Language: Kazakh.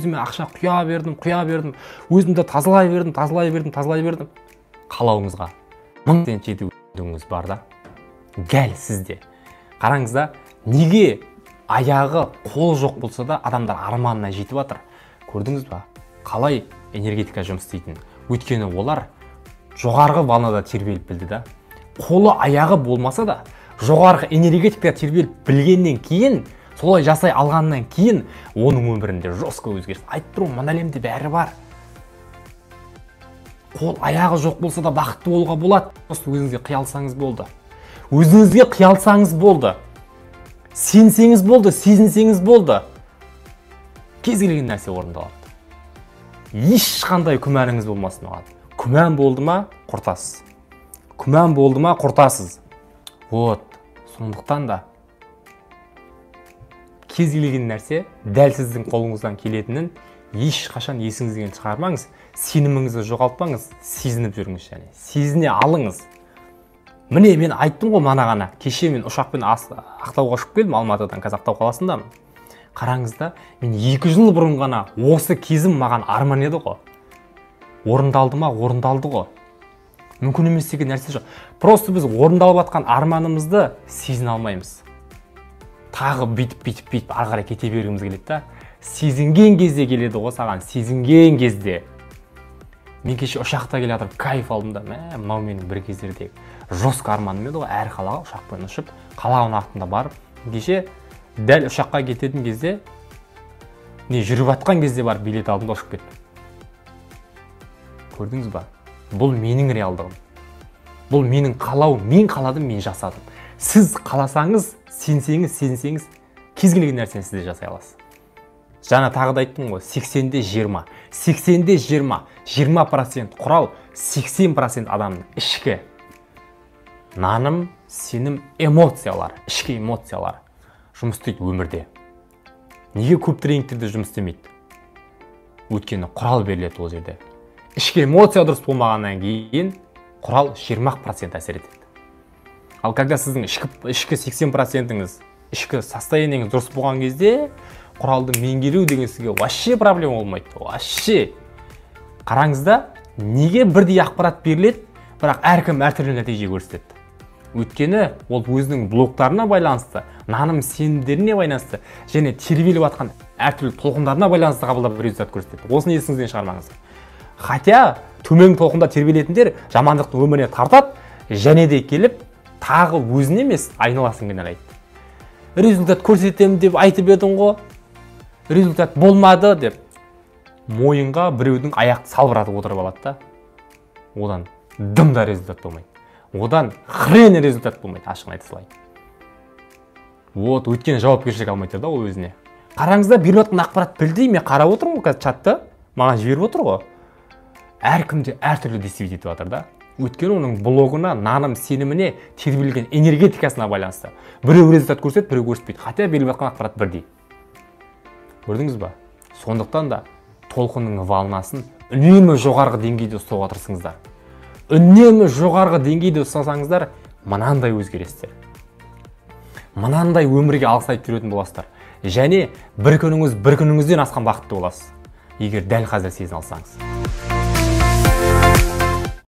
Өзіме ақша құя бердім, құя бердім, өзімді тазалай бердім, тазалай бердім, тазалай бердім. Қалауыңызға 1000% жетуіңіз бар да. Дәл сізде. Қараңыз да, неге аяғы қолы жоқ болса да адамдар арманына жетіп жатыр? Көрдіңіз ба? Қалай энергетика жұмыс істейтінін? Өйткені олар жоғарғы волнада тербеліп білді да. Қолы аяғы болмаса да жоғарғы энергетикада тербеліп білгеннен кейін, солай жасай алғаннан кейін оның өмірінде жестко өзгеріс. Айтып тұрмын, мына әлемде бәрі бар. Қол аяғы жоқ болса да бақытты болуға болады. Просто өзіңізге қиялсаңыз болды. Өзіңізге қиялсаңыз болды. Сенсеңіз болды, сезінсеңіз болды. Кез келген нәрсе орындалады. Ешқандай күмәніңіз болмасын оған. Күмән болды ма, құртасыз. Күмән болды ма, құртасыз. Вот, сондықтан да кез келген нәрсе дәл сіздің қолыңыздан келетінін ешқашан есіңізден шығармаңыз, сеніміңізді жоғалтпаңыз, сезініп жүріңіз және сезіне алыңыз. Міне мен айттым ғой мана ғана, кеше мен ұшақпен Ақтауға ұшып келдім Алматыдан, қазір Ақтау қаласындамын. Қараңыз да, мен 2 жыл бұрын ғана осы кезім маған арман еді ғой. Орындалды ма? Орындалды ғой. Мүмкін емес деген нәрсе жоқ. Просто біз орындалып жатқан арманымызды сезіне алмаймыз. Тағы бүйтіп, бүйтіп, бүйтіп ары қарай кете бергіміз келеді да. Сезінген кезде келеді ғой саған, сезінген кезде. Мен кеше ұшақта келе жатып кайф алдым да, мә, мынау менің бір кездердегі жестко арманым еді ғой, әр қалаға ұшақпен ұшып, қалаған уақытымда барып, кеше дәл ұшаққа кететін кезде, не жүріп жатқан кезде барып билет алдым да ұшып кеттім. Көрдіңіз ба? Бұл менің реалдығым. Бұл менің қалауым, мен қаладым, мен жасадым. Сіз қаласаңыз, сенсеңіз, сезінсеңіз, кез келген нәрсені сіз де жасай аласыз. Жаңа тағы да айттым ғой, 80-де 20. 80-де 20. 20% құрал, 80% адамның ішкі наным, сенім, эмоциялар, ішкі эмоциялар жұмыс істейді өмірде. Неге көп тренингтерде жұмыс істемейді? Өйткені құрал беріледі ол жерде. Ішкі эмоция дұрыс болмағаннан кейін құрал 20% әсер етеді. Ал когда сіздің ішкі 80%-іңіз, ішкі состояниеңіз дұрыс болған кезде, құралды меңгеру деген сізге вообще проблема болмайды. Вообще. Қараңыз да, неге бірдей ақпарат беріледі, бірақ әркім әртүрлі нәтиже көрсетеді. Өйткені ол өзінің блоктарына байланысты, наным сенімдеріне байланысты және тербеліп жатқан әртүрлі толқындарына байланысты қабылдап результат көрсетеді. Осыны есіңізден шығармаңыз. Хотя төмен толқында тербелетіндер жамандықтың өміріне тартады, және де келіп тағы өзін емес айналасын кінәлайды. Результат көрсетемін деп айтып едің ғой, результат болмады деп мойынға біреудің аяқты салбыратып отырып алады да, одан дым да результат болмайды. Одан хрен результат болмайды, ашығын айта салайын. Вот, өйткені жауапкершілік алмай тұр да ол өзіне. Қараңыз да, беріліп жатқан ақпарат білдей, мен қарап отырмын ғой қазір чатты, маған жіберіп отыр ғой. Әркімде әртүрлі действие етіп жатыр да. Өйткені оның блогына, наным сеніміне, тербелген энергетикасына байланысты. Біреу результат көрсетеді, біреу көрсетпейді. Хотя беріліп жатқан ақпарат бірдей. Көрдіңіз ба? Сондықтан да толқынның волнасын үнемі жоғарғы деңгейде ұстауға тырысыңыздар. Үнемі жоғарғы деңгейде ұстасаңыздар, мынандай өзгерістер, мынандай өмірге алғыс айтып жүретін боласыздар. Және бір күніңіз бір күніңізден асқан бақытты боласыз, егер дәл қазір сезіне алсаңыз.